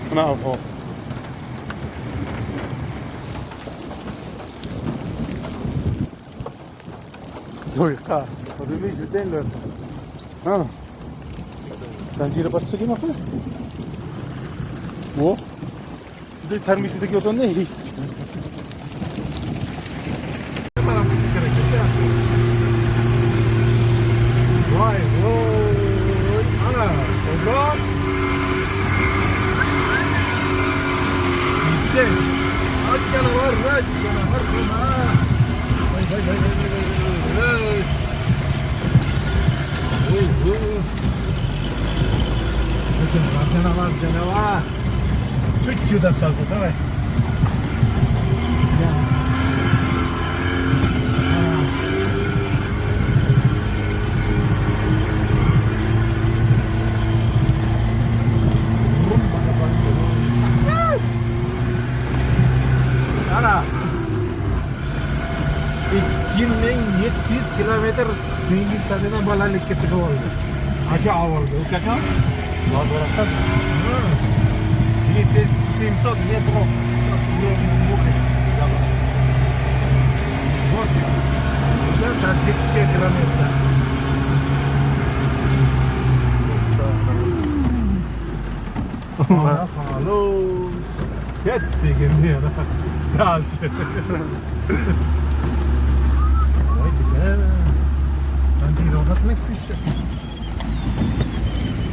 Mana ob-havo. Loyqa. Odimiz loyqa. Ha. Zanjira bossak emas. O. Biz termikdagi o'tanda hech. Voy, voy, ana, obron. Bitti. Canavar, vay, canavar, voy, voy, voy, voy, voy, voy. Voy, voy. Canavar, canavar, canavar. Чуть-чуть остался, давай. Ana 2700 kilometr dengiz sathidan balandlikka chiqib oldi. Ashu avvalgi ukajon. Hozir borasan. 2700 метров уровня моря. Вот. Это таджикская граница. Ana xolos. Ketdik endi yana. Дальше. Voy jigar. Ancha irodasini kuchli.